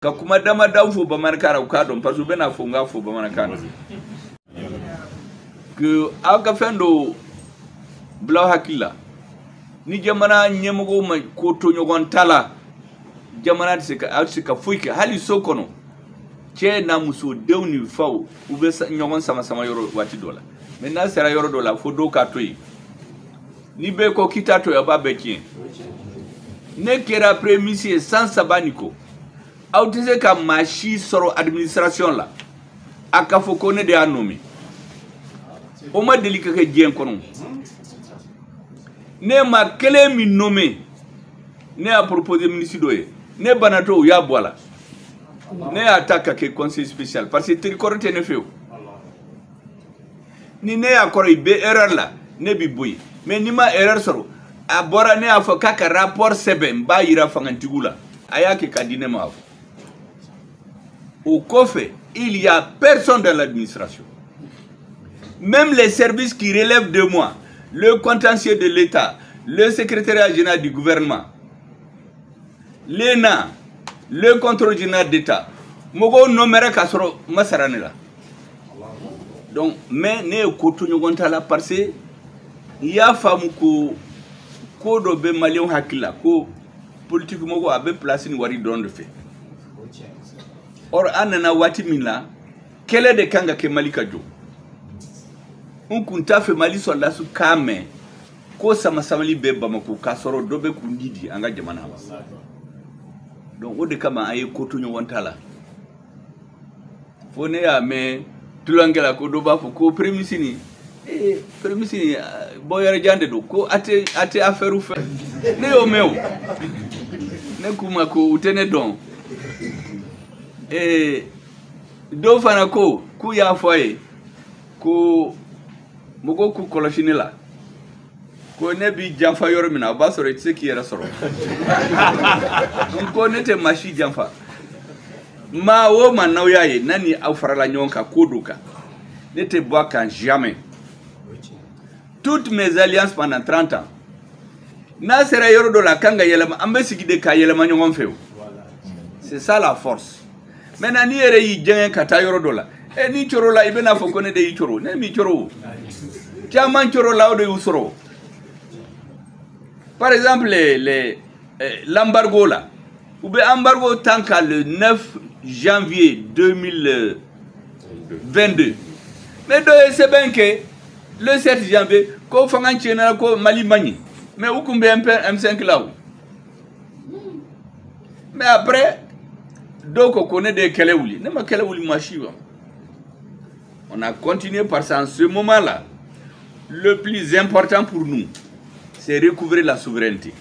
Ka kuma dama daw fo bamanankan na u k'a dɔn parce que u bɛna fɔ n k'a fɔ bamanankan na que aw ka fɛn dɔ bila aw hakili la ni jamana ɲɛmɔgɔw ma ko to ɲɔgɔn ta la jamana tɛ se ka aw tɛ se ka foyi kɛ hali so kɔnɔ cɛ n'a muso denw ni faw u bɛ ɲɔgɔn sama sama yɔrɔ waati dɔ la mais n'a sera yɔrɔ dɔ la fo dɔw k'a to yen ni bɛɛ ko k'i t'a to yen a b'a bɛɛ tiɲɛ ne kɛra premier ministre ye san 3 ni kɔ aw tɛ se ka maa si sɔrɔ administration la a ka fɔ ko ne de y'a nommé o ma deli ka kɛ diɲɛ kɔnɔ ne ma kelen min nommé ne y'a proposé ministre dɔ ye ne banatɔ u y'a bɔ a la ne y'a ta ka kɛ conseil spécial parce que teri kɔrɔ tɛ ne fɛ o ni ne y'a kɔrɔ i bɛ erreur la ne bi bɔ yen mais n'i ma erreur sɔrɔ a bɔra ne y'a fɔ k'a ka rapport sɛbɛn n b'a yira fangantigiw la a y'a kɛ ka di ne ma. Au kɔfɛ, il y a personne dans l'administration. Même les services qui relèvent de moi, le contentieux de l'État, le secrétariat général du gouvernement, l'ENA, le contrôle général d'État, mɔgɔw nommera k'a sɔrɔ ma sara ne la. Donc, mais ne ye ko to ɲɔgɔn ta la parce que n y'a faamu ko ko dɔ bɛ maliyɛnw hakili la ko politique mɔgɔw a bɛ place ni wari dɔrɔn de fɛ. Or an nana waati min na kɛlɛ de kan ka kɛ Mali ka jɔ. N kun t'a fɛ Mali sɔrɔdasiw k'a mɛn ko sama-samali bɛ Bamako k'a sɔrɔ dɔ bɛ k'u ni di an ka jamana ma. Donc o de kama an ye ko to ɲɔgɔn ta la. Fo ne y'a mɛn tulonkɛ la ko dɔ b'a fɔ ko premier ministre nin premier ministre nin bɔ yɔrɔ jan de don ko a tɛ affaire fɛ. Ne y'o mɛn o. Ne k'u ma ko u tɛ ne dɔn. Dɔw fana ko k'u y'a fɔ a ye ko mɔgɔw k'u kɔlɔsi ne la ko ne b'i janfa yɔrɔ min na o b'a sɔrɔ i tɛ se k'i yɛrɛ sɔrɔ. N ko ne tɛ maa si janfa. Maa o maa n'aw y'a ye n'a ni aw farala ɲɔgɔn kan ko dɔ kan ne tɛ bɔ a kan jamais. Toutes mes alliances pendant 30 ans n'a sera yɔrɔ dɔ la a kan ka yɛlɛma an bɛ sigi de k'a yɛlɛma ɲɔgɔn fɛ o. C'est ça la force. Maintenant n'i yɛrɛ y'i jɛngɛ ka taa yɔrɔ dɔ la n'i coro la i bɛna fɔ ko ne de y'i coro ne m'i coro o. Caman coro la o de y'u sɔrɔ. Par exemple l'embargo là u bɛ embargo tan ka le 9 janvier 2022 mais dɔ ye sɛbɛn kɛ le 7 janvier ko fanga tiɲɛna ko Mali man ɲi mais u kun bɛ M5 la o. Mais après dɔw ko ko ne de ye kɛlɛ wuli ne ma kɛlɛ wuli maa si wa. On a continué parce qu'en ce moment-là le plus important pour nous c'est recouvrer la souveraineté.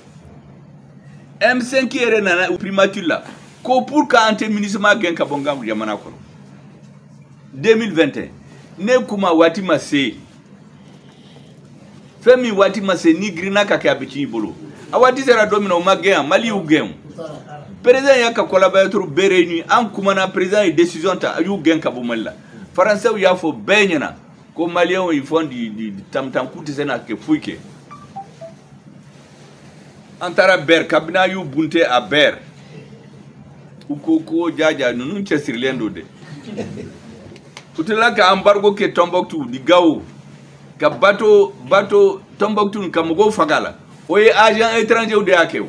M5 yɛrɛ nana primature la ko pour qu'an tɛ MINUSMA gɛn ka bɔ n ka jamana kɔnɔ 2021 ne kuma waati ma se fɛn min waati ma se ni girinna ka kɛ a bɛ tiɲɛ i bolo a waati sera don min na o ma gɛn Mali y'u gɛn o. Président y'a ka collaborateur bɛɛ réuni an kumana président ye décision ta a y'u gɛn ka bɔ Mali la. Français y'a fɔ bɛɛ ɲɛna ko maliyɛnw ils font du tam-tam k'u tɛ se n'a kɛ foyi kɛ. An taara Ber kabini a y'u bunte a Ber u ko ko jaja ninnu cɛsirilen don dɛ. U tilala ka embargo kɛ Tombouctou ni Gao ka bateau Tombouctou ka mɔgɔw faga la o ye agent étranger de y'a kɛ o.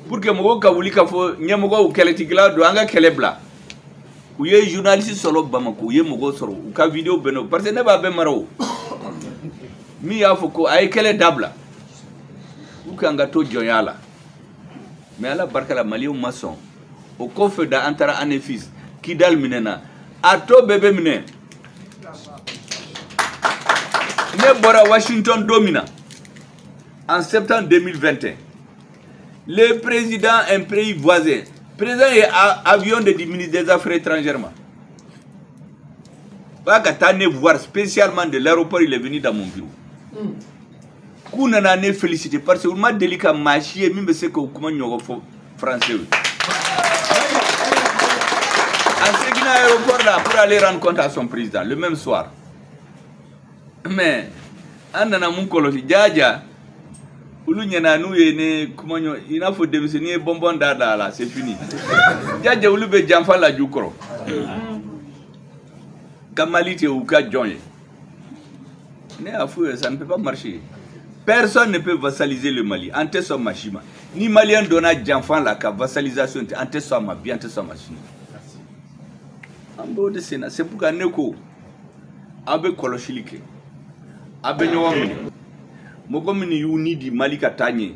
Pour que mɔgɔw ka wuli ka fɔ ɲɛmɔgɔw kɛlɛtigila don an ka kɛlɛ bila. U ye journaliste sɔrɔ Bamako u ye mɔgɔw sɔrɔ u ka vidéo bɛn n'o parce que ne b'a bɛɛ mara o. Min y'a fɔ ko a ye kɛlɛ dabila pour que an ka to jɔnya la mais ala barika la maliyɛnw ma sɔn. O kɔfɛ da an taara Anefis Kidal minɛna a tɔ bɛɛ bɛ minɛ. Ne bɔra Washington don min na en septembre 2021 le président un pays voisin président ye avion de di ministre des affaires étrangères ma b'a ka taa ne voir spécialement de l'aéroport il est venu dans mon bureau. K'u nana ne féliciter parce que u ma deli ka maa si ye min bɛ se k'o kuma ɲɔgɔn fɔ français ye. A seginna aéroport la pour aller rendre compte à son président le même soir. Mais an nana mun kɔlɔsi jaja Olu ɲɛna n'u ye ne kuma ɲɔ i n'a fɔ denmisɛnnin ye bonbon da da la, c'est fini. Jaja olu bɛ janfa la ju kɔrɔ. Ka Mali tɛ u ka jɔn ye. Ne y'a f'u ye, ça ne peut pas marcher. Personne ne peut vassaliser le Mali. An tɛ sɔn maa si ma. Ni Malien donna janfa la ka vassalisation tɛ, an tɛ sɔn a ma bi, an tɛ sɔn a ma sini. An b'o de sen na. C'est pourquoi ne ko aw bɛ kɔlɔsili kɛ, aw bɛ ɲɔgɔn minɛ. Mɔgɔ minnu y'u ni di Mali ka taa ɲɛ,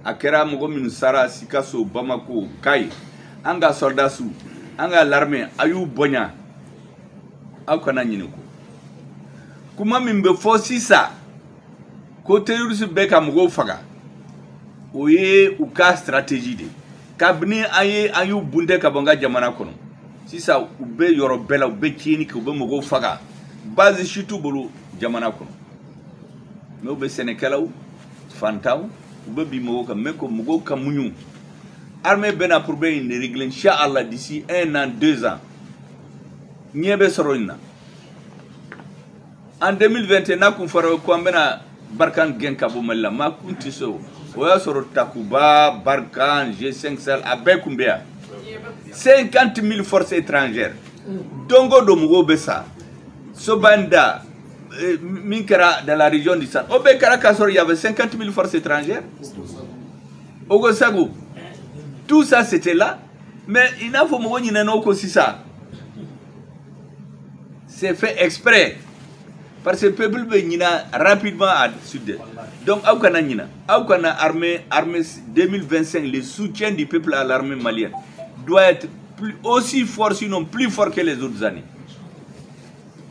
a kɛra mɔgɔ minnu sara Sikaso, Bamako, Kayi, an ka soldats, an ka l'armée, a y'u bonya, aw kana ɲinɛ ko. Kuma min bɛ fɔ sisan ko terroriste bɛ ka mɔgɔw faga, o ye u ka stratégie de ye. Kabini an ye an y'u bunte ka bɔ n ka jamana kɔnɔ, sisan u bɛ yɔrɔ bɛɛ la, u bɛ tiɲɛni kɛ, u bɛ mɔgɔw faga. Base si t'u bolo jamana kɔnɔ. Mais u bɛ sɛnɛkɛlaw, fantanw, u bɛ bin mɔgɔw kan, mais ko mɔgɔw ka muɲu. Armée bɛna problème in de régler inchallah d'ici 1 an, 2 ans. Ɲɛ bɛ sɔrɔ nin na. En 2021 n'a kun fɔra ko an bɛna Barkhane gɛn ka bɔ Mali la, maa kun tɛ se o. O y'a sɔrɔ Takuba, Barkhane, G5 Sahel, a bɛɛ kun bɛ yan. 50 000 forces étrangères. Don o don mɔgɔw bɛ sa. Sobanda, min kɛra dans la région du Sahel, o bɛɛ kɛra k'a sɔrɔ il y avait 50 000 forces étrangères. Ogossagou, tout ça c'était là. Mais i n'a fɔ mɔgɔ ɲinɛna o ko sisan. C'est fait exprès. Parce que le peuple bɛ ɲina rapidement à sud. Donc aw kana ɲina, aw kana armée 2025, le soutien du peuple à l'armée malienne doit être plus, aussi fort, sinon plus fort que les autres années.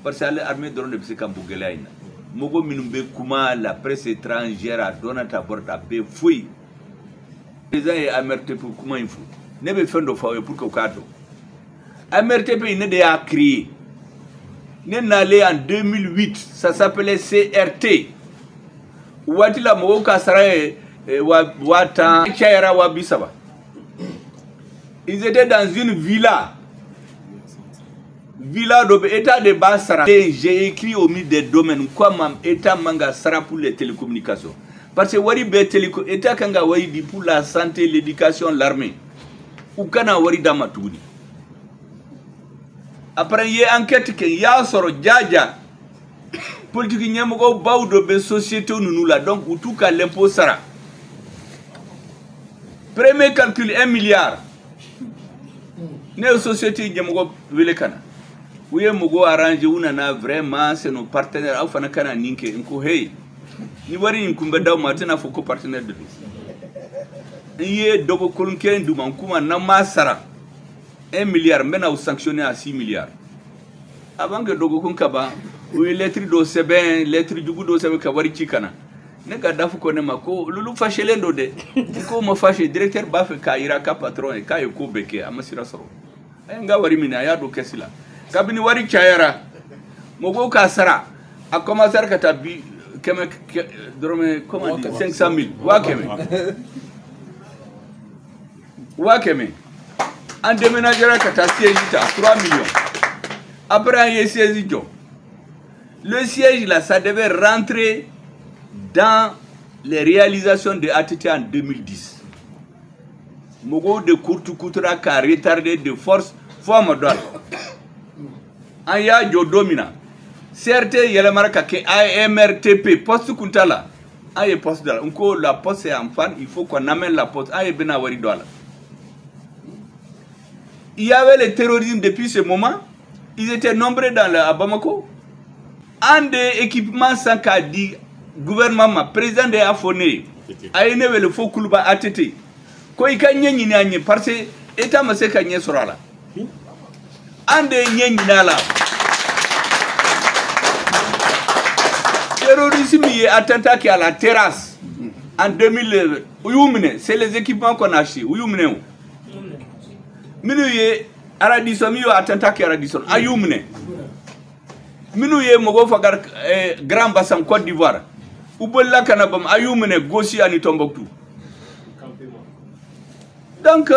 Parce que l'armée dɔrɔn de bɛ se ka bɔ gɛlɛya in na. Mɔgɔ minnu bɛ kuma la presse étrangère a dɔnna ta bɔra ta bɛɛ foyi. Président ye AMRTP kuma in fɔ. Ne bɛ fɛn dɔ fɔ aw ye pour que u k'a dɔn. AMRTP ne de y'a créé. Ne nalen en 2008, ça s'appelait CRT. Waati la mɔgɔw ka sara ye 10 000, cayara 30 000. Ils étaient dans une villa. Villa dɔ bɛ état de b'a sara. J'ai écrit au ministre des domaines quoi ma état man ka sara pour les télécommunications. Parce que wari bɛ téléco état kan ka wari di pour la santé, l'éducation, l'armée. U kana wari d'a ma tuguni. Après n ye enquête kɛ, n y'a sɔrɔ jaja politique ɲɛmɔgɔ baw dɔ bɛ société ninnu la, donc u t'u ka l'impôt sara. Premier calcul 1 milliard. Ne ye société ɲɛmɔgɔ wele ka na. U ye mɔgɔw arrangé, u nana vraiment c'est nos partenaires, aw fana kana nin kɛ. N ko hey, ni wari in kun bɛ d'aw ma, a tɛna fɔ ko partenaire de don. N ye dɔgɔkolon kelen d'u ma, n k'u ma n'an m'a sara 1 milliard, n bɛna u sanctionner à 6 milliards. Avant que dɔgɔkun ka ban, u ye lettre dɔ sɛbɛn, lettre jugu dɔ sɛbɛn ka wari ci ka na. Ne ka DAF ko ne ma ko olu fâchelen don dɛ. N ko ma fâché, directeur b'a fɛ k'a yira ka patron ye k'a ye ko bɛɛ kɛ, a ma sira sɔrɔ. A ye n ka wari minɛ, a y'a don kɛsi la. Kabini wari cayara, mɔgɔw k'a sara, a commencé ka taa bi kɛmɛ dɔrɔmɛ, comment on dit, 500 000, 100 000. 100 000. An déménagera ka taa siège ta 3 millions. Après an ye siège jɔ. Le siège là, ça devait rentrer dans les réalisations de ATT en 2010. Mɔgɔw de kurutu-kutura k'a retardé de force fo a ma don a la. An y'a jɔ don min na, CRT yɛlɛmara ka kɛ AMRTP, poste kun t'a la. An ye poste da la. N ko la poste est en panne, il faut qu'on amène la poste. An ye bɛna wari don a la. Il y avait le terrorisme depuis ce moment. Ils étaient nombreux à Bamako. An de équipement san k'a di gouvernement ma, président de y'a fɔ ne ye. A ye ne wele fo Kuluba ATT. Ko i ka ɲɛ ɲini an ye parce que état ma se ka ɲɛ sɔrɔ a la. An de ye ɲɛ ɲini a la. Terrorisme ye attentat kɛ à la terrasse en 2000, u y'u minɛ, c'est les équipements qu'on a achetés, u y'u minɛ o. Minnu ye Radisson, min ye attentat kɛ Radisson, a y'u minɛ. Minnu ye mɔgɔw faga Grand Bassam Côte d'Ivoire, u bolila ka na Bam, a y'u minɛ Gossi ani Tombouctou. Donc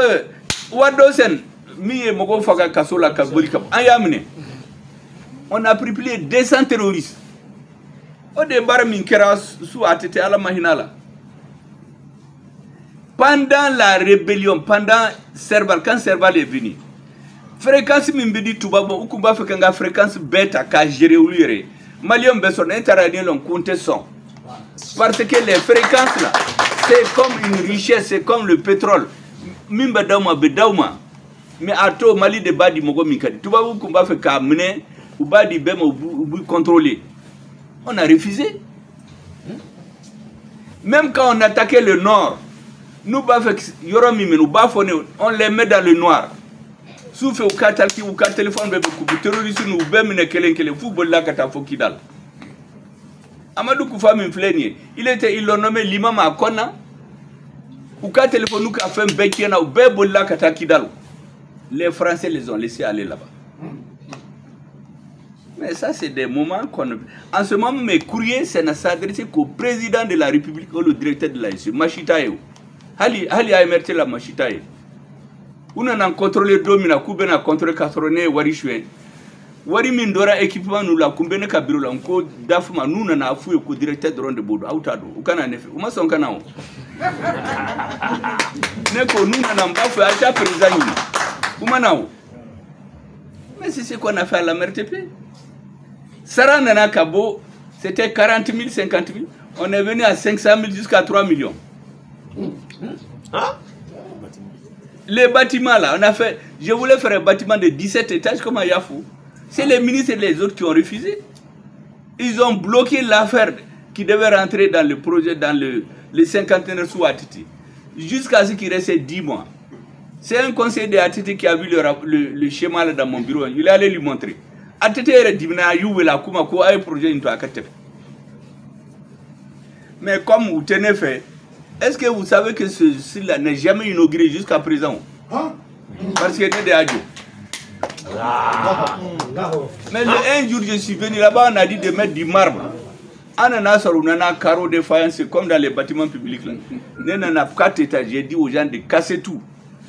Wado Sen min ye mɔgɔw faga kaso la ka boli ka bɔ, an y'a minɛ. On a pris plus de 200 terroristes. O de baara min kɛra su ATT, Ala ma hinɛ a la. Pendant la rébellion, pendant Serval, quand Serval est venu, fréquence min bɛ di tubabu u kun b'a fɛ ka n ka fréquence bɛɛ ta k'a gérer olu yɛrɛ ye. Maliyɛnw bɛ sɔn, ne taara ne lɔn ko n tɛ sɔn. Parce que les fréquences là, c'est comme une richesse, c'est comme le pétrole. Min bɛ d'aw ma, a bɛ d'aw ma. Mais a to Mali de b'a di mɔgɔ min ka di. Tubabu kun b'a fɛ k'a minɛ, u b'a di bɛɛ ma, u b'u contrôler. On a refusé. Même quand on attaquait le nord, nous b'a fɛ yɔrɔ min minɛ, u b'a fɔ ne, on les met dans le noir. Sufɛ u ka talaki, u ka téléphone bɛɛ bɛ couper, terroriste ninnu u bɛɛ minɛ kelen kelen f'u bolila ka taa fo Kidal. Amadou Koufa min filɛ nin ye, il était, ils l'ont nommé l'imam à Konna. U ka téléphone n'u ka fɛn bɛɛ tiɲɛna, u bɛɛ bolila ka taa Kidal. Les Français les ont laissés aller là-bas. Mais ça, c'est des moments qu'on... En ce moment, mes courriers, ça ne s'adressait qu'au président de la République ou le directeur de la SE, Machita ye o. Hali, hali AMRT la Machita ye. U nana contrôler don min na k'u bɛna contrôler k'a sɔrɔ ne ye wari suɲɛ. Wari min dɔra équipement ninnu la, kun bɛ ne ka bureau la, n ko DAF ma, n'u nana a f'u ye ko directeur dɔrɔn de b'o dɔn, aw t'a dɔn, u ka na ne fɛ, u ma sɔn ka na o. Ne ko n'u nana n b'a fɔ a ye taa président ɲini, u ma na o. Mais c'est ce qu'on a fait à la MRTP. Sara nana ka bɔ, c'était 40 000, 50 000, on est venu à 500 000 jusqu'à 3 millions. Hein? Les bâtiments là, on a fait, je voulais faire un bâtiment de 17 étages comme à Yafou. C'est les ministres et les autres qui ont refusé. Ils ont bloqué l'affaire qui devait rentrer dans le projet, dans le cinquantenaire sous ATT, jusqu'à ce qu'il restait 10 mois. C'est un conseiller de ATT qui a vu le schéma là dans mon bureau. Il est allé lui montrer. ATT yɛrɛ dimina a y'u wele a k'u ma ko a ye projet in to a ka tɛmɛ. Mais comme vous tenez fait, est-ce que vous savez que ceci-là n'est jamais inauguré jusqu'à présent? Hein? Parce que ne de y'a jɔ. Mais un jour, je suis venu là-bas, on a dit de mettre du marbre. An nana sɔrɔ u nana carreau de faïence comme dans les bâtiments publics là. Ne nana 4 étages, j'ai dit aux gens de casser tout.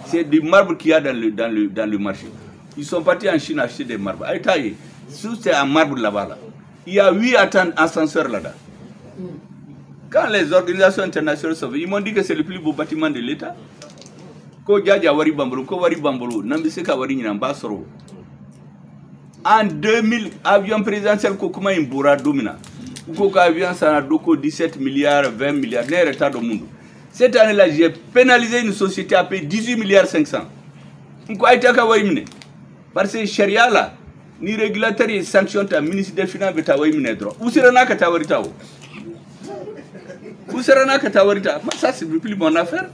C'est du marbre qu'il y a dans le marché. Ils sont partis en Chine acheter des marbres. Aïe, taille, tout c'est en marbre là-bas. Là. Il y a 8 ascenseurs là-bas. Quand les organisations internationales sont venues, ils m'ont dit que c'est le plus beau bâtiment de l'État. Ko jaja wari bambolo, ko wari bambolo, n'an bɛ se ka wari ɲini an b'a sɔrɔ. En 2000, avion présidentiel ko kuma in bɔra don min na, u ko ko avion sanna dɔ ko 17 milliards, 20 milliards, ne yɛrɛ t'a dɔn mun don. Cette année-là, j'ai pénalisé une société à payer 18 milliards 500. N ko a ye taa ka wari minɛ. Parce que sariya la, ni régulateur ye sanction ta, ministre des Finances bɛ taa wari minɛ dɔrɔn. U sera n'a ka taa wari ta o. U sera n'a ka taa wari ta. Mais ça, c'est plus mon affaire.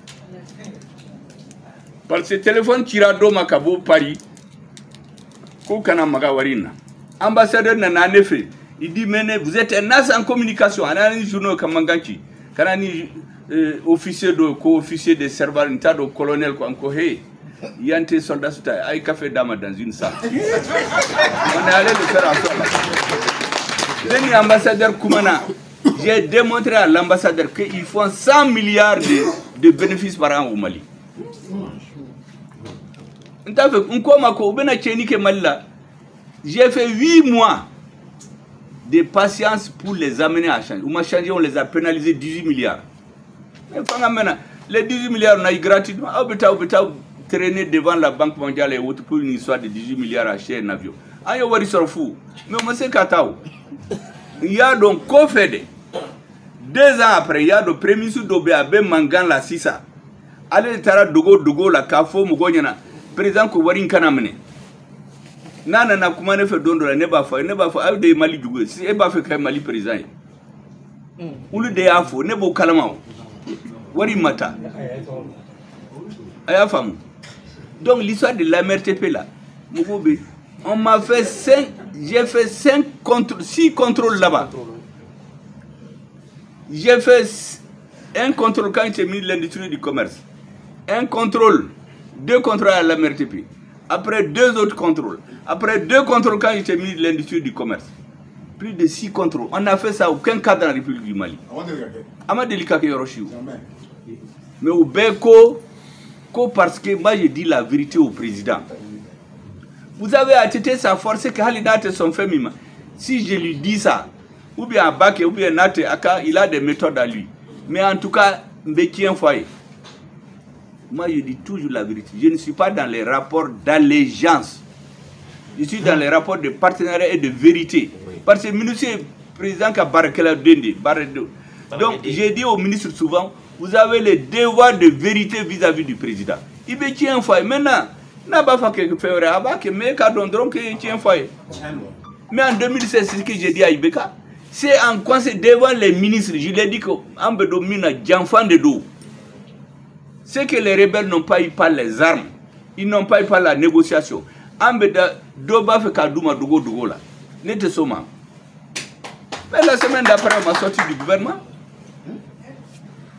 Parce que téléphone cira dɔ ma ka bɔ Paris, k'u kana maga wari in na. Ambassadeur nana ne fɛ, il dit, mais vous êtes un as en communication. A nana ni journaux ka mankan ci. Ka na ni officier dɔ ko officier de serval, n t'a dɔn colonel quoi, n ko hey, yan tɛ soldat su ta ye, a ye café d'a ma dans une salle. On est allé le faire asseoir là. Ne ni ambassadeur kumana, j'ai démontré à l'ambassadeur qu'ils font 100 milliards de bénéfices par an au Mali. N t'a fɛ n ko ma ko u bɛna tiɲɛni kɛ Mali la. J'ai fait 8 mois de patience pour les amener à changer. U ma changé, on les a pénalisés 18 milliards. Mais fanga mɛna, les 18 milliards on a eu gratuitement. Aw bɛ taa, u bɛ taa traîner devant la Banque mondiale et autres pour une histoire de 18 milliards acheter un avion. An ye wari sɔrɔ fu, mais o ma se ka taa o. N y'a dɔn kɔfɛ de. 2 ans après, il y a le premier ministre dɔ bɛ yen, a bɛ mankan la sisan. Ale de taara dogo dogo la k'a fɔ mɔgɔw ɲɛna, président ko wari in kana minɛ. N'a nana kuma ne fɛ don dɔ la, ne b'a fɔ a ye, ne b'a fɔ aw de ye Mali jugu ye, si e b'a fɛ ka kɛ Mali président ye. Olu de y'a fɔ, ne b'o kalama o. Wari ma taa. A y'a faamu. Donc l'histoire de l'AMRTP là, mɔgɔw bɛ, on m'a fait 5, j'ai fait 5 contre, 6 contrôles là-bas. J'ai fait un contrôle quand j'étais ministre de l'Industrie du Commerce. Un contrôle, 2 contrôles à l'AMRTP. Après 2 autres contrôles. Après 2 contrôles quand j'étais ministre de l'Industrie du Commerce. Plus de 6 contrôles. On a fait ça aucun cas dans la République du Mali. Amadou Kake Yoroshi. Mais au Beko, parce que moi j'ai dit la vérité au président. Vous avez ATT sa force que Halidate son fait mima. Si je lui dis ça, ou bien Abake, ou bien Nate Aka, il a des méthodes à lui. Mais en tout cas, Mbeki un foyer. Moi, je dis toujours la vérité. Je ne suis pas dans les rapports d'allégeance. Je suis dans les rapports de partenariat et de vérité. Oui. Parce que le ministre président ka baarakɛla den de baara de. Donc, j'ai dit au ministre souvent, vous avez le devoir de vérité vis-à-vis du président. I bɛ tiɲɛ fɔ a ye. Maintenant, n'a b'a fɔ kɛ fɛn wɛrɛ, a b'a kɛ, mais k'a dɔn dɔrɔn que tiɲɛ fɔ a ye. Mais en 2016, c'est ce que j'ai dit à IBK. C'est en conseil devant les ministres, je l'ai dit que an bɛ don min na, janfan de don. C'est que les rebelles n'ont pas eu par les armes, ils n'ont pas eu par la négociation. An bɛ da dɔ b'a fɛ k'a d'u ma dogo dogo la. Ne tɛ s'o ma. Mais la semaine d'après, on m'a sorti du gouvernement.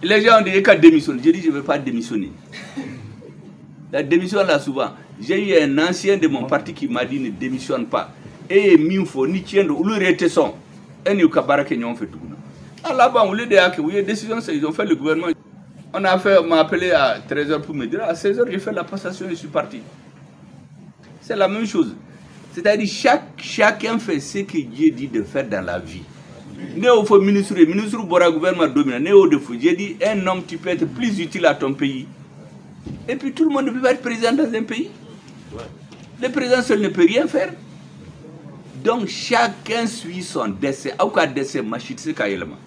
Les gens ont dit qu'il a démissionné. J'ai dit je ne vais pas démissionner. La démission là souvent, j'ai eu un ancien de mon parti qui m'a dit ne démissionne pas. Et min fɔ ni tiɲɛ don olu yɛrɛ tɛ sɔn e n'u ka baara kɛ ɲɔgɔn fɛ tuguni. À là-bas, olu de y'a kɛ u ye décision, ils ont fait le gouvernement. On a fait, on m'a appelé à 13h pour me dire, à 16h, j'ai fait la passation et je suis parti. C'est la même chose. C'est-à-dire, chacun fait ce que Dieu dit de faire dans la vie. Ne y'o fɔ ministre ye, ministre bɔra gouvernement don min na, ne y'o de fɔ. J'ai dit, un homme, tu peux être plus utile à ton pays. Et puis tout le monde ne peut pas être président dans un pays. Le président seul ne peut rien faire. Donc chacun suit son destin. Aw ka destin maa si tɛ se k'a yɛlɛma.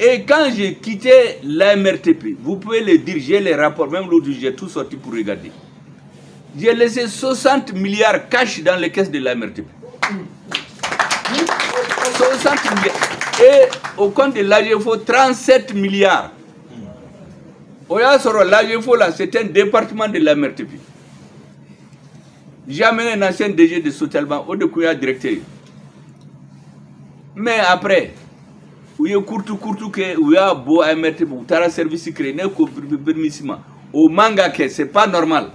Et quand j'ai quitté l'AMRTP, vous pouvez le dire, j'ai les rapports, même l'autre jour, j'ai tout sorti pour regarder. J'ai laissé 60 milliards cash dans les caisses de l'AMRTP. 60 milliards. Et au compte de l'AGEFAU, 37 milliards. O y'a sɔrɔ l'AGEFAU là, c'est un département de l'AMRTP. J'ai amené un ancien DG de Sotelma, o de kun y'a directeur. Mais après, u ye kurtu kurtu kɛ, u y'a bɔ AMRTP, u taara service créé, ne ko permis ma. O man ka kɛ, c'est pas normal.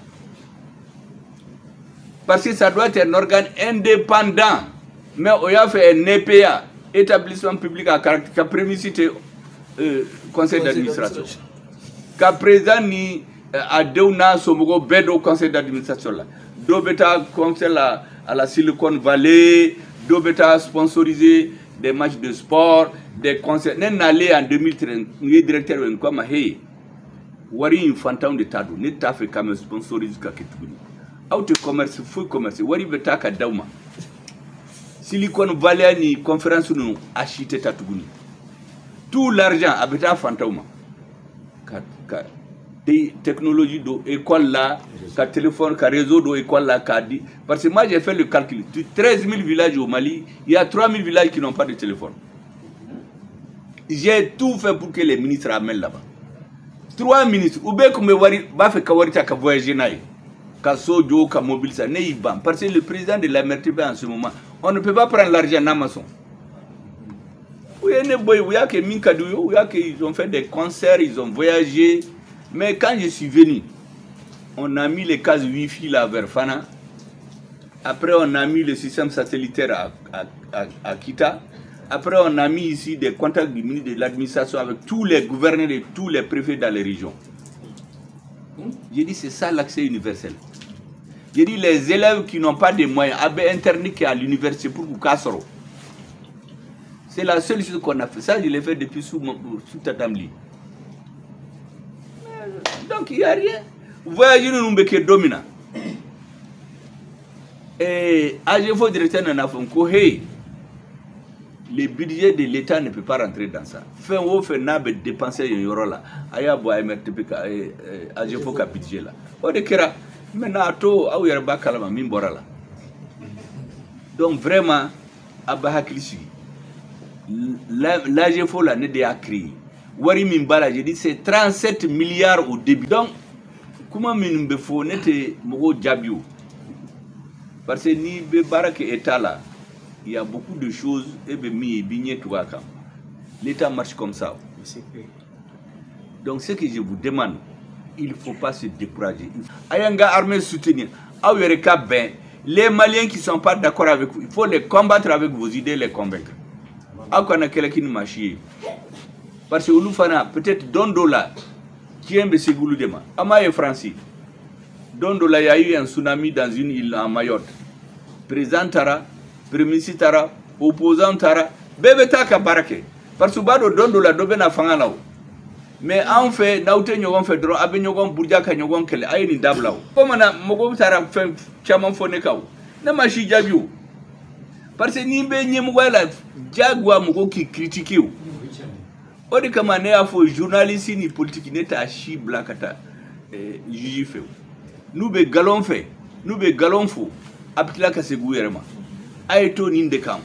Parce que ça doit être un organe indépendant. Mais o y'a fait un EPA, établissement public à caractère, ka premier cité conseil d'administration. Ka président ni a denw n'a somɔgɔw bɛɛ don conseil d'administration la. Dɔw bɛ taa conseil la à la Silicon Valley, dɔw bɛ taa sponsoriser des matchs de sport, des concerts. Ne nalen en 2013, n ye directeur ye, n ko a ma, hey, wari in fantanw de ta don, ne t'a fɛ k'a mɛn sponsorise ka kɛ tuguni. Aw tɛ commerce foyi commerce, wari bɛ taa ka d'aw ma. Silicon Valley ni conférence ninnu a si tɛ taa tuguni. Tout l'argent a bɛ taa fantanw ma. Ka technologie don école la, ka téléphone, ka réseau don école la, k'a di. Parce que moi j'ai fait le calcul. 13 000 villages au Mali, il y a 3 000 villages qui n'ont pas de téléphone. J'ai tout fait pour que les ministres amènent là-bas. 3 ministres, ou bien kun bɛ wari b'a fɛ ka wari ta ka voyager n'a ye. Ka so jɔ, ka mobile san, ne y'i ban. Parce que le président de l'AMRTP en ce moment, on ne peut pas prendre l'argent n'a ma sɔn. U ye ne bɔ yen, u y'a kɛ min ka d'u ye, u y'a kɛ, ils ont fait des concerts, ils ont voyagé. Mais quand je suis venu, on a mis les cases Wi-Fi là vers Fana. Après, on a mis le système satellitaire à Kita. Après, on a mis ici des contacts du ministre de l'administration avec tous les gouverneurs et tous les préfets dans les régions. J'ai dit, c'est ça l'accès universel. J'ai dit, les élèves qui n'ont pas de moyens, AB internet qui est à l'université pour k'u sɔrɔ. C'est la seule chose qu'on a fait. Ça, je l'ai fait depuis sous Tatam Ly. Donc, il n'y a rien. Voyager, nous sommes don min na. Et AGEFAU directeur nana fɔ ko hey, le budget de l'État ne peut pas rentrer dans ça. Fɛn o fɛn n'a bɛ dépenser yen yɔrɔ la, a y'a bɔ AMRTP ka AGEFAU ka budget la. O de kɛra. Maintenant a to aw yɛrɛ b'a kalama min bɔra la. Donc vraiment, a bɛ hakili sigi. L'AGEFAU la, ne de y'a créé. Wari min b'a la, j'ai dit c'est 37 milliards au début. Donc kuma min bɛ fɔ, ne tɛ mɔgɔw jaabi o. Parce que n'i bɛ baara kɛ État la, il y a beaucoup de choses e bɛ min ye, i b'i ɲɛ tugu a kan. L'État marche comme ça. Donc ce que je vous demande, il ne faut pas se décourager. A y'an ka armée soutenir. Aw yɛrɛ ka bɛn. Les Maliens qui ne sont pas d'accord avec vous, il faut les combattre avec vos idées, les convaincre. Aw kana kɛlɛ kɛ ni maa si ye. Parce que olu fana, peut-être don dɔ la, tiɲɛ bɛ se olu de ma. An m'a ye Faransi. Don dɔ la, il y a eu un tsunami dans une île en Mayotte. Président taara, premier ministre taara, opposant taara, bɛɛ bɛ taa ka baara kɛ. Parce que u b'a dɔn don dɔ la dɔ bɛ na fanga la o. Mais anw fɛ, n'aw tɛ ɲɔgɔn fɛ dɔrɔn, a bɛ ɲɔgɔn buruja ka ɲɔgɔn kɛlɛ. A ye nin dabila o. Bamanan mɔgɔw taara fɛn caman fɔ ne kan o, ne ma si jaabi o, parce que n'i bɛ ɲɛmɔgɔya la, diyagoya mɔgɔw k'i critiquer o. O de kama ne y'a fɔ, journaliste ni politique, ne t'a si bila ka taa juge fɛ o. N'u bɛ galon fɛ, n'u bɛ galon fɔ, a bɛ tila ka segin u yɛrɛ ma. A ye to nin de kan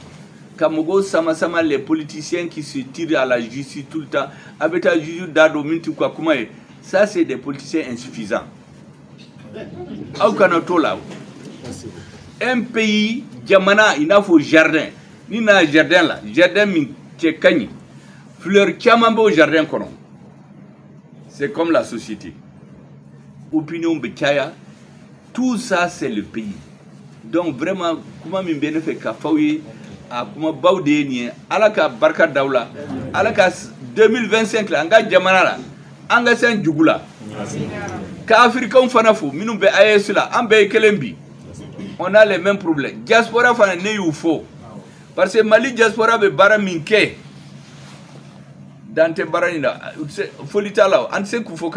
ka mɔgɔw sama sama. Les politiciens qui se tirent à la justice tout le temps, a bɛ taa juge da don min t'u ka kuma ye, ça c'est des politiciens insuffisants. Aw kana to la. Un pays, jamana i n'a fɔ jardin, ni na jardin la, jardin min cɛ ka ɲi, fleur caman b'o jardin kɔnɔ. C'est comme la société, opinion bɛ caya, tout ça c'est le pays. Donc vraiment, kuma min bɛ ne fɛ ka f'aw ye, a kumabaw de ye nin ye. Ala ka barika d'aw la, Ala ka 2025 la, an ka jamana la, an ka sɛn jugu la, ka Africains fana fo minnu bɛ AES la. An bɛɛ ye kelen bi, on a les mêmes problèmes. Diaspora fana, ne y'u fo, parce que Mali diaspora bɛ baara min kɛ, dan tɛ baara in la, foli t'a la, an tɛ se k'u fɔ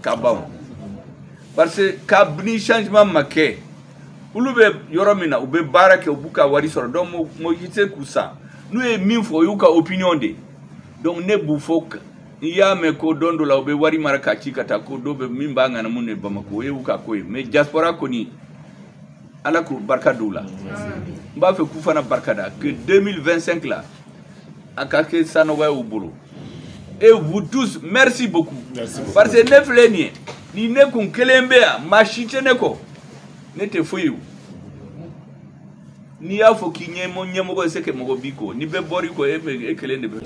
ka ban o, parce que kabini changement ma kɛ, olu bɛ yɔrɔ min na, u bɛ baara kɛ, u b'u ka wari sɔrɔ. Donc mɔgɔ si tɛ se k'u san. N'u ye min fɔ, o y'u ka opinion de. Donc ne b'u fɔ. N'i y'a mɛn ko don dɔ la u bɛ wari mara ka ci ka taa, ko dɔ bɛ min b'a ŋanamu de Bamakɔ, o y'u ka ko ye. Mais diaspora kɔni, Ala k'u barika don u la. N b'a fɛ k'u fana barika da, que 2025 la, a ka kɛ sanɔgɔya y'u bolo. Et vous tous, merci beaucoup. Merci beaucoup. Parce que ne filɛ nin ye, ni ne kun kelen bɛ yan, maa si tɛ ne kɔ, ne tɛ foyi ye o. N'i y'a fɔ k'i ɲɛmɔgɔ ye, c'est que mɔgɔ b'i kɔ. Ni bɛɛ bɔr'i kɔ, e bɛ e kelen de bɛ.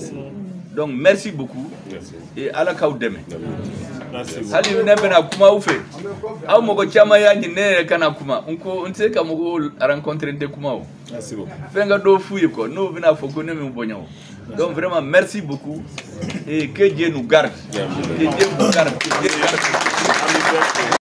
Donc merci beaucoup. Merci. Et Ala k'aw dɛmɛ. Merci beaucoup. Hali ne bɛna kuma aw fɛ, aw mɔgɔ caman y'a ɲini ne yɛrɛ kana kuma. N ko n tɛ se ka mɔgɔw rencontrer, n tɛ kuma o. Merci beaucoup. Fɛn ka dɔw f'u ye quoi, n'u bɛna fɔ ko ne min bonya o. Donc vraiment merci beaucoup et que Dieu nous garde, que Dieu vous garde, que Dieu garde.